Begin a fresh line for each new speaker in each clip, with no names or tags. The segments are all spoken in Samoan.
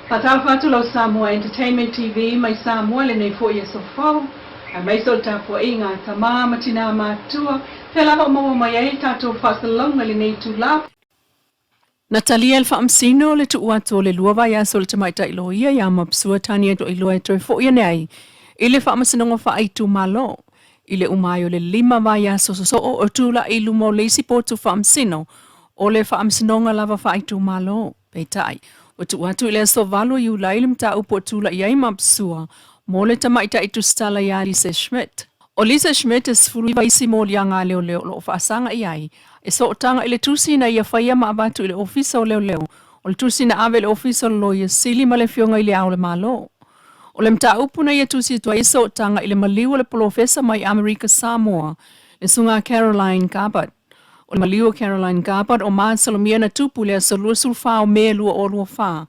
Faatalofa atu lau Samoa Entertainment TV mai Samoa i lenei foi aso fou, aemaise o le tapuaiga a tama ma tinā matutua, fea lava o maua mai ai le tatou faasalalauga i lenei itula. Na talia e le Faamasino le tuu atu o le lua vaiaso i le tamaitai loia ia Mapsua Tania Toailoa e toe foi ane ai i le Faamasinoga Faaitumalo i le uma ai o le lima vaiaso sosoo o tulai i luma o le isi potu faamasino o le Faamasinoga lava Faaitumalo. Peitai, ua tuu atu i le aso 8 o Iulai le mataupu o tulai ai Mapsua mo le tamaitai tusitala ia Lisa Schmidt. O Lisa Schmidt e 19 isi moliaga a leoleo o lo o faasaga i ai e sootaga i le tusi na ia faia ma avatu i le Ofisa o Leoleo, o le tusi na ave i le Ofisa o le Loia Sili ma le Afioga i Le Ao o le Malo. O le mataupu na ia tusi atu ai e sootaga i le maliu o le polofesa mai Amerika Samoa, le Susuga Caroline Garbutt. O le maliu o Caroline Garbutt o masalomia na tupu i le aso 24 o Me 2024,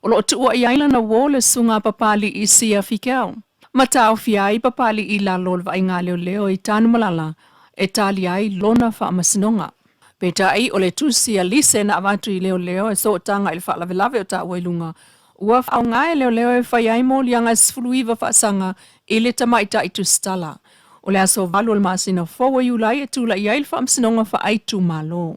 o lo o tuua i ai lana uo le Susuga Papali'i Sia Fikau. Ma taofia ai Papali'i i lalo o le vaaiga a leoleo i Tanumalala e tali ai lona faamasinoga. Peitai, o le tusi a Lise na avatu i leoleo e sootaga i le faalavelave o taua i luga, ua faaaoga e leoleo e fai ai moliaga e 19 faasaga i le tamaitai tusitala. O le aso 8 o le masina fou o Iulai e tulai ai le faamasinoga faaitumalo.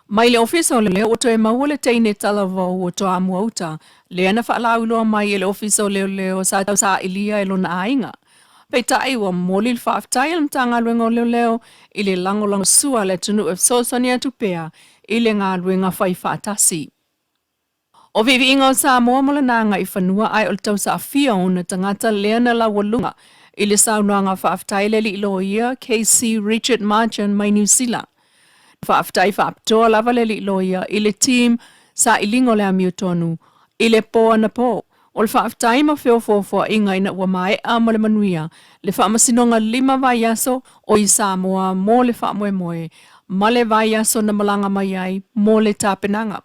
Mai le Ofisa o Leoleo ua toe maua le teine talavou o Toamuauta lea na faalauiloa mai e le Ofisa o Leoleo sa sailia e lona aiga. Peitai ua momoli le faafetai a le Matagaluega o Leoleo i le lagolagosua a le atunuu e fesoasoani atu pea i le galuega fai faatasi. O viiviiga o Samoa ma lana agaifanua ae o le tausaafia o ona tagata lea na laualuga i le saunoaga faafetai a le alii loia KC Richard Marchant mai Niu Sila. Na faafetai faapitoa lava le alii loia i le team sailiga o le amiotonu i le po anapo. O le faafetai ma feofoofoaiga ina ua maea ma le manuia le faamasinoga lima vaiaso o i Samoa mo le faamoemoe ma le vaiaso na malaga mai ai mo le tapenaga.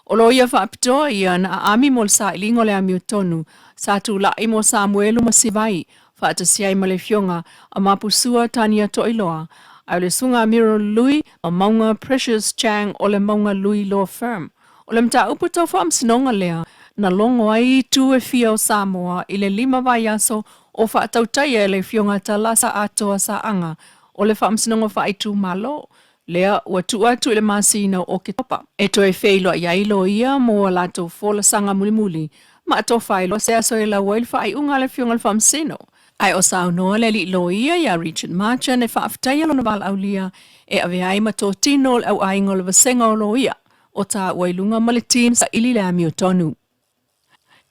O loia faapitoa ia na aami mo le sailiga o le amiotonu sa tulai mo Samuelu ma Sivai faatasi ai ma le afioga a Mapusua Tania Toailoa ae o le susuga a Muriel Lui ma Mauga Precious Chang o le Mauga Lui Law Firm. O le mataupu tau faamasinoga lea na logo ai itu e fia o Samoa i le lima vaiaso o faatautaia e le afioga Talasa Atoa Saaga o le Faamasinoga Faaitumalo lea ua tuu atu i le masina o Oketopa. E toe feiloai ai loia mo a latou folasaga mulimuli ma atofa ai loa se aso e lau ai le faaiuga a le Afioga i le Faamasino. Ae o saunoa le alii loia ia Richard Marchant e faafetaia lona valaaulia e avea ai ma totino o le auaiga o le vasega o loia o taua i luga ma le team saili le amiotonu.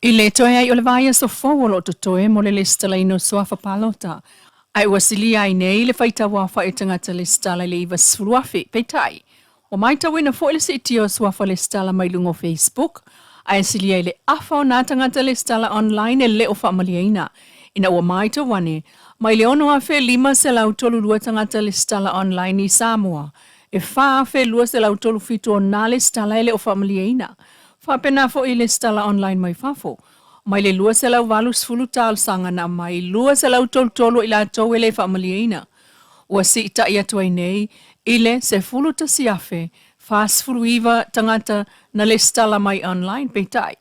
I le toe ai o le vaiaso fou o lo o totoe mo le lesitalaina o suafa palota, ae ua silia ai nei le faitau aofai o tagata lesitala i le 90,000. Peitai, ua matauina foi le siitia o suafa lesitala mai luga o Facebook, ae silia i le afa o nā tagata lesitala online e le o faamalieina. Ina ua matau ane, mai le 6,532 tagata lesitala online i Samoa, e 4,237 o nā lesitala e le o faamalieina. Faapena foi i lesitala online mai fafo, mai le 280 talosaga na aumai, 233 o i latou e le faamalieina. Ua siitai atu ai nei i le 11,049 tagata na lesitala mai online, peitai,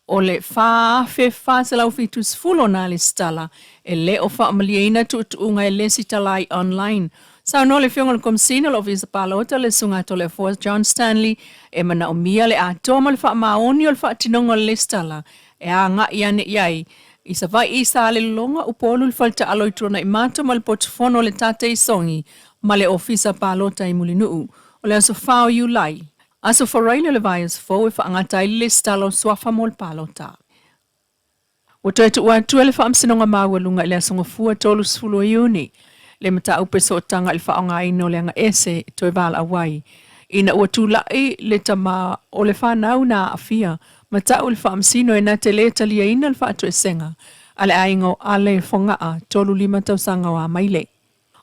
o le 4,470 o nā lesitala e le o faamalieina tuutuuga e lesitala ai online. Saunoa le Afioga i le Komesina o le Ofisa Palota le Susuga Toleafoa John Stanley e manaomia le atoa ma le faamaoni o le faatinoga o le lesitala e agai ane i ai i Savaii i Salelologa, Upolu, le Fale Taalo i Tuanaimato ma le Potufono o le Tatei Sogi ma le Ofisa Palota i Mulinuu. O le aso 4 o Iulai, aso Faraile o le vaiaso fou e faagata ai le lesitala o suafa mo le palota. Ua toe tuu atu e le Faamasinoga Maualuga i le Aso Gafua 30 o Iuni le mataupu e sootaga i le faaaogaina o le agaese e toe valaau ai ina ua tulai le tama o le fanau na aafia ma tau i le Faamasino e na te lē taliaina le faatoesega a le aiga o Ale Fogaa, 35 tausaga o Amaile.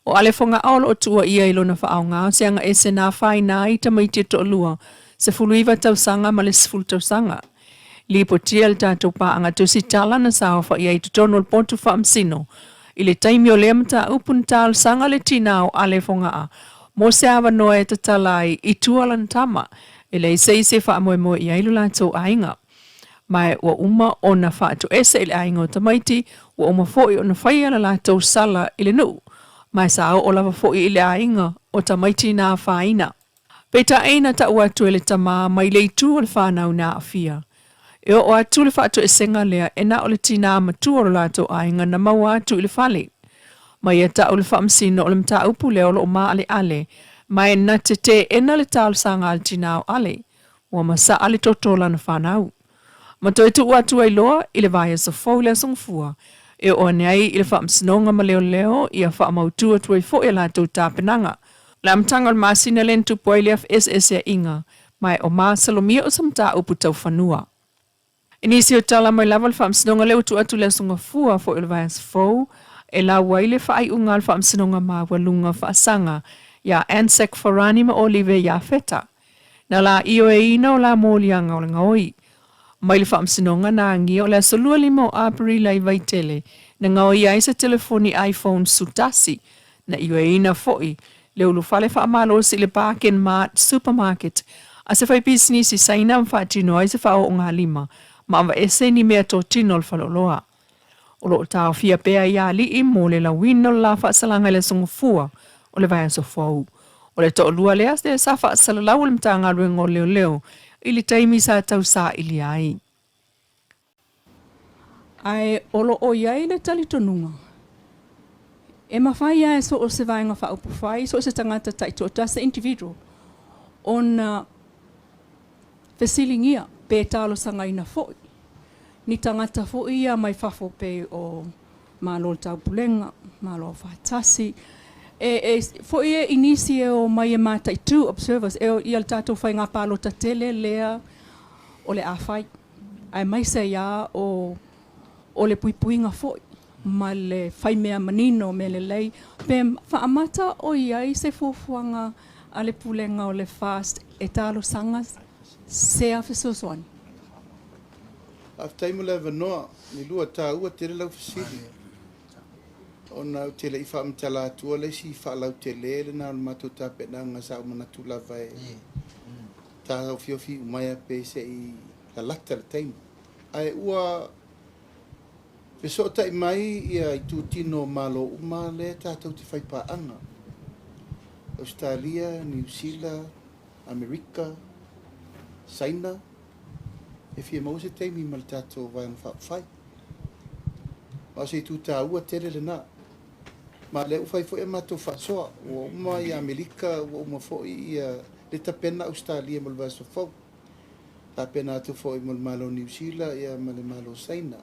O Ale Fogaa o lo o tuuaia i lona faaaoga o se agaese na afaina ai tamaiti e toalua, 19 tausaga ma le 10 tausaga. Lipotia le tatou paaga tusitala na saofai ai i totonu o le potu faamasino i le taimi o lea mataupu na talosaga le tina o Ale Fogaa mo se avanoa e tatala ai i tua lana tama e leai se isi e faamoemoe i ai lo latou aiga. Ma ua uma ona faatoese i le aiga o tamaiti, ua uma foi ona faia le latou sala i le nuu, ma sa oo lava foi i le aiga o tamaiti na afaina. Peitai na tau atu e le tama mai le itu o le fanau na aafia, e oo atu le faatoesega lea e na o le tinā matua o lo latou aiga na maua atu i le fale. Ma ia tau le faamasino o le mataupu lea o lo o maaleale, ma e na te teena le talosaga a le tinā o Ale, ua masaa le toto o lana fanau. Ma toe tuu atu ai loa i le vaiaso fou i le Aso Gafua, e oo ane ai i le Faamasinoga ma Leoleo ia faamautu atu ai foi a latou tapenaga. O le amataga o le masina lea na tupu ai lea feeseeseaiga, ma e o masalomia o se mataupu tau fanua. I nisi o tala mai lava le Faamasinoga lea ua tuu atu i le Aso Gafua foi o le vaiaso fou, e lau ai le faaiuga a le Faamasinoga Maualuga Faasaga iā Anzac Farani ma Olive Iafeta. Na la ioeina o la moliaga o le gaoi mai le Faamasinoga na agia o le aso 25 o Aperila i Vaitele na gaoia ai se telefoni iPhone 11, na ioeina foi le ulufale faamalosi i le Bargain Mart Supermarket a se faipisinisi Saina ma faatino ai se faaoogalima ma aveese ni meatotino o le faleoloa. O lo o taofia pea ia alii mo le lauina o le la faasalaga i le Aso Gafua o le vaiaso fou. O le toalua lea lea sa faasalalau e le Matagaluega o Leoleo i le taimi sa tausaili ai. Ae o lo o i ai le talitonuga, e mafai lava e so o se Vaega Faaupufai, so o se tagata taitoatasi, individual, ona fesiligia pe talosagaina foi ni tagata foi ia mai fafo pei o Malo o le Taupulega, Malo Aufaatasi, e foi e i nisi e o mai e mataitu, observers, e ia le tatou faiga palota tele lea o le a fai, aemaise ai lava o le puipuiga foi ma le fai mea manino, mea lelei, pe faamata o i ai se fuafuaga a le Pulega o le FAST e talosaga sea fesoasoani.
Faafetai mo le avanoa. Lilua, taua tele lau fesili ona ou te le i faamatala atua le isi faalautele lena o le matou tapenaga sa ou manatu lava e taofiofi uma ai pe se i lalata le taimi. Ae ua fesootai mai ia itutino o Malo uma lea tatou te faipaaga, Ausetalia, Niu Sila, Amerika, Saina, e fia maua se taimi ma le tatou Vaega Faaupufai. Ma o se itu taua tele lena. Ma o lea ua fai foi a matou faasoa, ua uma ia Amerika, ua uma foi ia le tapena Ausetalia mo le vaiaso fou. Tapena atu foi mo le Malo o Niu Sila ia ma le Malo o Saina.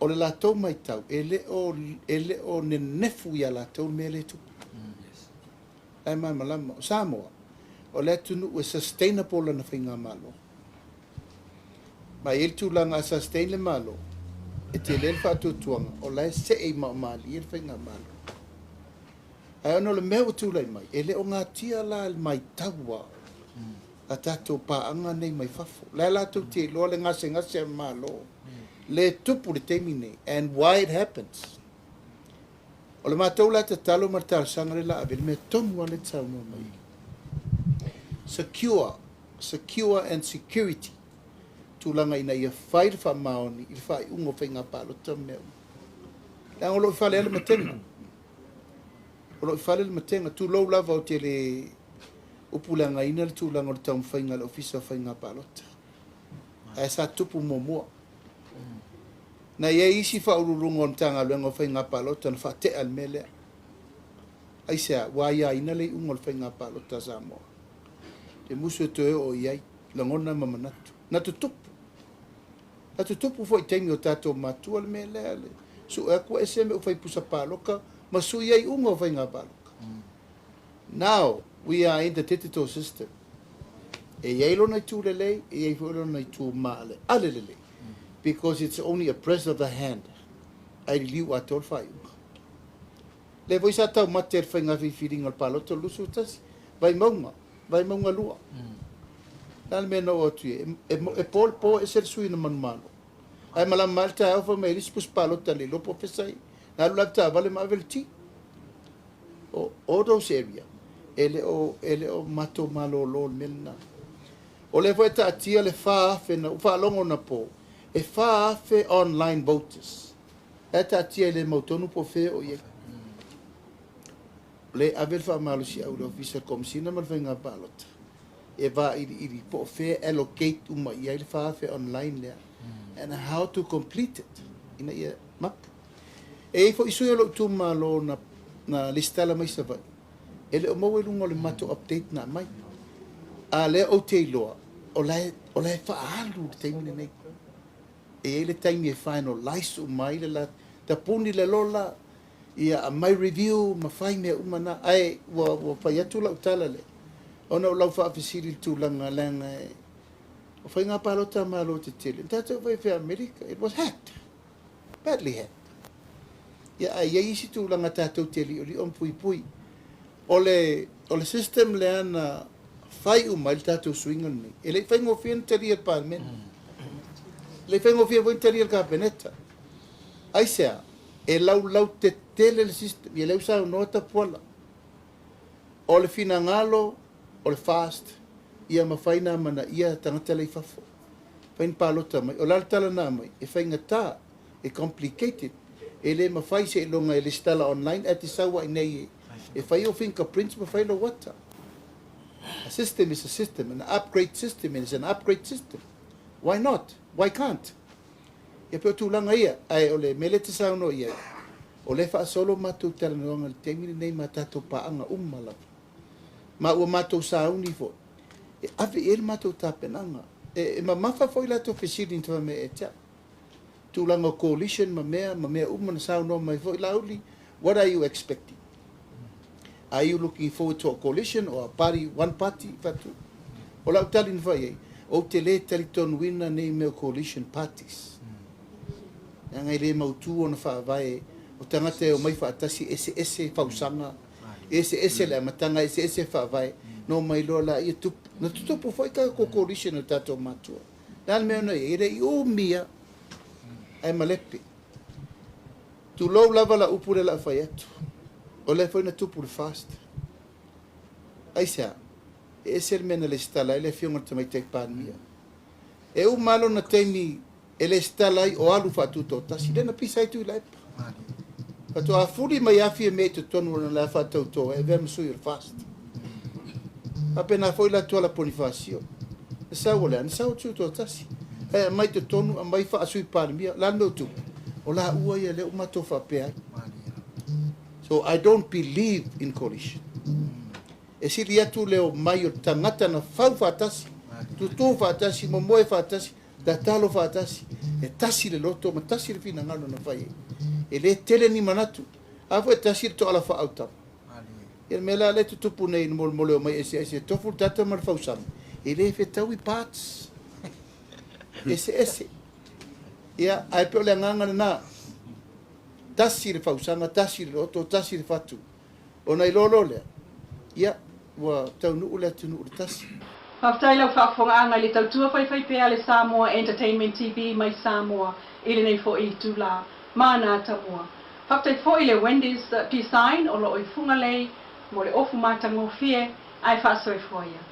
O le latou matau, e le o, e le o nenefu ia latou le mea lea e tupu. La e malamalama. O Samoa, o le atunuu e sustainable lana faigamalo. Ma e i ai le tulaga a sustain le Malo, e tele le faatuatuaga o la e see i maomalie le faigamalo. Ae ona o le mea ua tulai mai, e le o gatia la le maitau a a tatou paaga nei mai fafo. O la e latou te iloa le gasegase a le Malo lea e tupu i le taimi nei and why it happens. O le matou la tatalo ma le talosaga lea la ave, le mea tonu lava lea e te saunoa mai ai. Secure, secure and security tulaga ina ia fai le faamaoni i le faaiuga o faiga palota ma mea uma. Leaga o lo o i fale lava le matega. O lo o i fale le matega, tulou lava ou te le upuleagaina le tulaga o le taumafaiga a le Ofisa o Faiga Palota. Ae sa tupu muamua. Na i ai isi faauluuluga o le Matagaluega o Faiga Palota na faatea le mea lea. Aisea? Ua aiaina le iuga o le Faiga Palota a Samoa. Te musu e toe oo i ai lagona ma manatu. Na tutupu. Na tutupu foi i taimi o tatou matua le mea lea, le sue atu ua ese mea ua fai pusa paloka ma sui ai iuga o faiga palota. Now we are in the digital system. E i ai lona itu lelei, e i ai foi lona itu maaleale lelei because it's only a press of the hand ae liliu atoa le faaiuga. Lea foi sa taumate le faiga filifiliga o le palota o le 21, Vaimauga, Vaimauga 2. Le a le mea na oo atu i ai? E po le po ese le sui na manumalo. Ae malama mai le taeao fai mai e leai se pusi palota le iloa po o fea sa i ai. Na alu la le taavale ma ave le ti. O all those area, e le o, e le o matou malolo i le mea lena. O lea foi e taatia le 4,000 na ou faalogo anapo, e 4,000 online voters. Ae taatia e le mautonu po o fea o i ai. O lea e ave le faamalosiau i le Ofisa o le Komesina ma le Faiga Palota e vailiili po o fea e allocate uma i ai le 4,000 online lea and how to complete it ina ia mapu. E i ai foi sui o lou itumalo na na lesitala mai Savaii e le o maua i luga o le matou update na aumai. A lea ou te iloa o la e o la e faaalu i le taimi lenei. E i ai le taimi e finalize uma ai le la tapuni le lola ia aumai review ma fai mea uma na. Ae ua ua fai atu lau tala lea ona o lau faafesili i le tulaga leaga e o faiga palota a Malo tetele, na tatou vaai i Amerika, it was hacked, badly hacked. Ia ae i ai isi tulaga tatou te li'oli'o ma puipui. O le o le system lea na fai uma ai le tatou suiga lenei, e le i faigofie ona talia e le Palemene. E le i faigofie foi ona talia e le Kapeneta. Aisea? E laulautetele le system. Ia lea ua saunoa Tapuala. O le finagalo o le FAST ia mafai ona amanaia tagata la i fafo. Fai ni palota mai. O le a le tala na aumai? E faigata, e complicated, e le mafai seiloga e lesitala online ae te sau lava i inei e fai ou fingerprints ma fai lou ata. A system is a system, an upgrade system is an upgrade system. Why not? Why can't? Ia pei o tulaga ia, ae o le mea lea e te saunoa i ai, o lea e faasolo matou talanoaga i le taimi lenei ma tatou paaga uma lava. Ma ua matou sauni foi e ave i ai le matou tapenaga. E mamafa foi latou fesili na fai mai ia te au. Tulaga o coalition ma mea, ma mea uma na saunoa mai foi Laauli, what are you expecting? Are you looking forward to a coalition or a party, one party? Fatu. O lau tali na fai ai, ou te le talitonuina nei mea o coalition parties. Leaga e le mautu ona faavae o tagata e omai faatasi eseese fausaga, eseese le amataga, eseese faavae, na omai loa laia tupu. Na tutupu foi tatou coalition o tatou matua. O le a le mea na i ai? E le i umi lava, ae malepe. Tulou lava lau upu lea o le a fai atu, o lea foi na tupu le FAST. Aisea? E ese le mea na lesitala ai le Afioga i le Tamaitai Palemia. E uma lava lona taimi e lesitala ai o alu faatutoatasi, lea na pisa ai Tuilaepa. Faatoa fuli mai afi e mea i totonu ona la faatauto e avea ma sui o le FAST. Faapena foi la Tuala Ponifasio. Na sau o le a? Na sau o Tutoatasi. Ae aumai totonu, aumai faasui Palemia. O le a le mea ua tupu? O laua ia lea ua matou faapea ai. So I don't believe in coalition. E sili atu le omai o le tagata na fau faatasi, tutū faatasi, momoe faatasi, tatalo faatasi, e tasi le loto ma tasi le finagalo na fai ai. E le tele ni manatu. A foi e tasi le toala faaautama. Ia le mea la lea e tutupu nei i le molemole omai eseese e tofu le tata ma le fausaga, e le fetaui parts eseese. Ia, ae pei o le agaga lena, tasi le fausaga, tasi le loto, tasi le fatu. Ona iloa loa lea, ia, ua taunuu le atunuu i le tasi.
Faafetai lau faafofogaaga i le tautua faifaipea a le Samoa Entertainment TV mai Samoa i lenei foi itula. Mana Atamua. Faafetai foi i le Wendy's Design o lo o i Fugalei mo le ofu matagofie ae faasoifua ia.